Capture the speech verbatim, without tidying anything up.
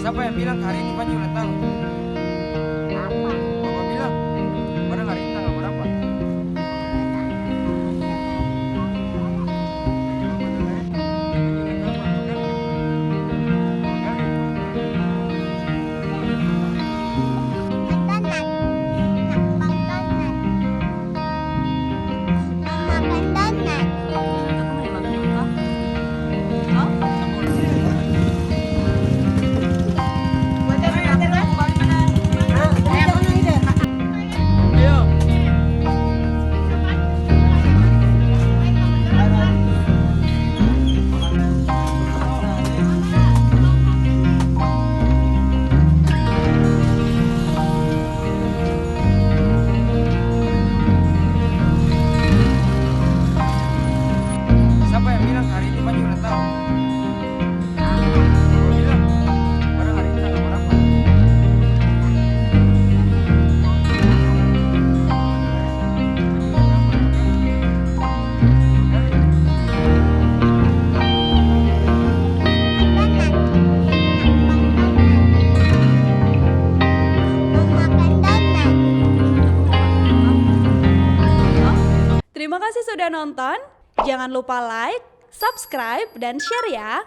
Siapa yang bilang hari ini Panji ulang tahun? Papa. Papa bilang? Padahal hari ini tanggal berapa? Siapa yang bilang hari ini Panji ulang tahun? Siapa bilang? Padahal hari ini tanggal berapa? Terima kasih sudah nonton. Jangan lupa like, subscribe, dan share ya.